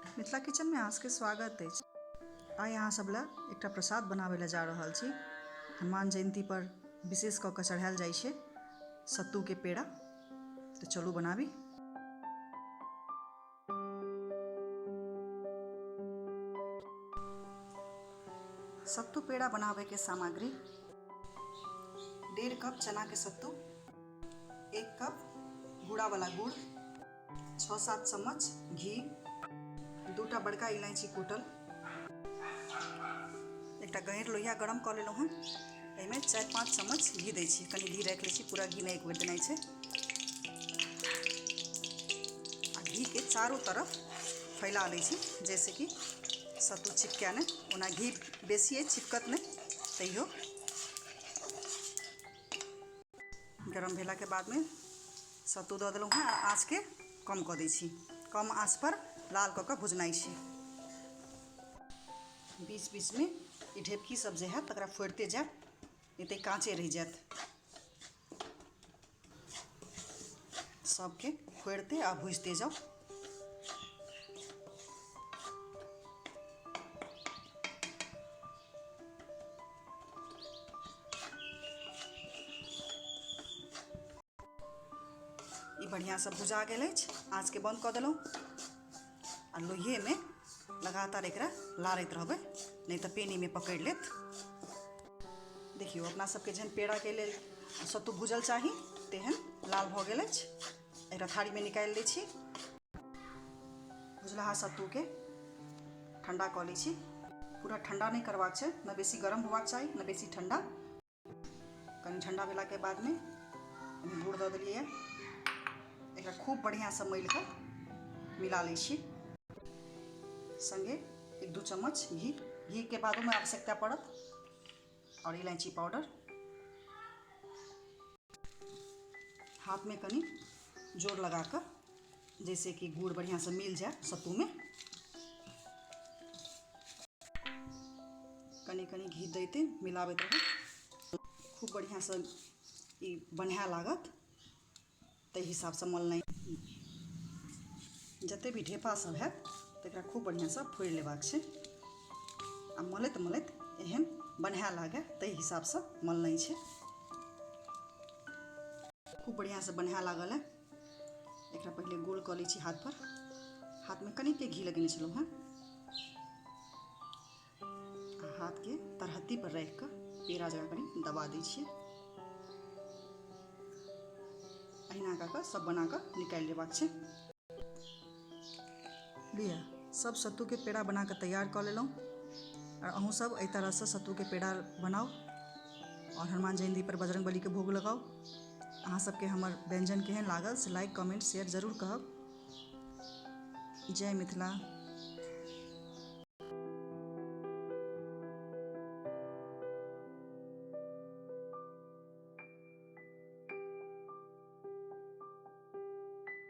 मिथिला किचनमे अहाँ सबके स्वागत अछि। आइ अहाँ सब लए एकटा प्रसाद बनाबै लए जा रहल छी। हनुमान जयन्ती पर विशेष कऽ कऽ चढ़ायल जाइ छै सत्तूके पेड़ा। तऽ चलू बनाबी। सत्तू पेड़ा बनाबैके सामग्री 1.5 कप चनाके सत्तू, 1 कप गुड़ावला गुड़, 6-7 चम्मच घी, 2टा बड़का इलायची कूटल, एकटा गहीर लोहिया गरम कऽ लेलहुँ हँ। एहिमे 4-5 चम्मच घी दै छी। कनि घी राखि लै छी, पूरा घी नहि एक बेर देनाइ छै। आ घीके चारू तरफ फैला लै छी जाहिसँ कि सत्तू चिपकै नहि। ओना घी बेसी अछि, चिपकत नहि, तैयो गरम भेलाके बादमे सत्तू दऽ देलहुँ हँ। आ आँचके कम कऽ दै छी। कम आँच पर लाल कऽ कऽ भुजनाइ छै। बीच बीचमे ई ढेपकी सब जे हैत तकरा फोड़िते जायब, नहि तऽ काँचे रहि जायत। सबके फोड़िते आ भुजिते जाउ। ई बढ़िआँसँ भुजा गेल अछि। आँचके बन्द कऽ देलहुँ आ लोहिएमे लगातार एकरा लारैत रहबै, नहि तऽ पेनीमे पकड़ि लेत। देखियौ, अपना सबके जेहन पेड़ाके लेल सत्तू भूजल चाही तेहन लाल भऽ गेल अछि। एकरा थारीमे निकालि दै छी। भुजलाहा सत्तूके ठण्डा कऽ लै छी। पूरा ठण्डा नहि करबाक छै, ने बेसी गरम होबाक चाही ने बेसी ठण्डा। कनि ठण्डा भेलाके बादमे एहिमे गुड़ दऽ देलियै। एकरा खूब बढ़िआँसँ मलि कऽ मिला लै छी। सङ्गे 1-2 चम्मच घी, घीके बादोमे आवश्यकता पड़त, आओर इलायची पाउडर। हाथमे कनि जोर लगा कऽ, जैसे कि गुड़ बढ़िआँसँ मिल जाय सत्तूमे। कनि कनि घी दैते मिलाबैत रहू। खूब बढ़िआँसँ ई बन्हाए लागत, ताहि हिसाबसँ मलनाइ। जते भी ढेपा सब हैत तकरा खूब बढ़िआँसँ फोड़ि लेबाक छै। आ मलैत मलैत एहन बन्हाए लागए ताहि हिसाबसँ मलनाइ छै। खूब बढ़िआँसँ बन्हाए लागल है। एकरा पहिले गोल कऽ लै छी हाथ पर। हाथमे कनिके घी लगेने छलहुँ हँ। आ हाथके तरहत्ती पर राखि कऽ पेड़ा जकाँ कनि दबा दै छियै। अहिना कऽ कऽ सब बना कऽ निकालि लेबाक छै। लिअ, सब सत्तूके पेड़ा बना कऽ तैयार कऽ लेलहुँ। आओर अहूँ सब एहि तरहसँ सत्तूके पेड़ा बनाउ आओर हनुमान जयन्ती पर बजरंगबलीके भोग लगाउ। अहाँ सबके हमर व्यंजन केहन लागल से लाइक कमेंट शेयर जरूर कहब। जय मिथिला,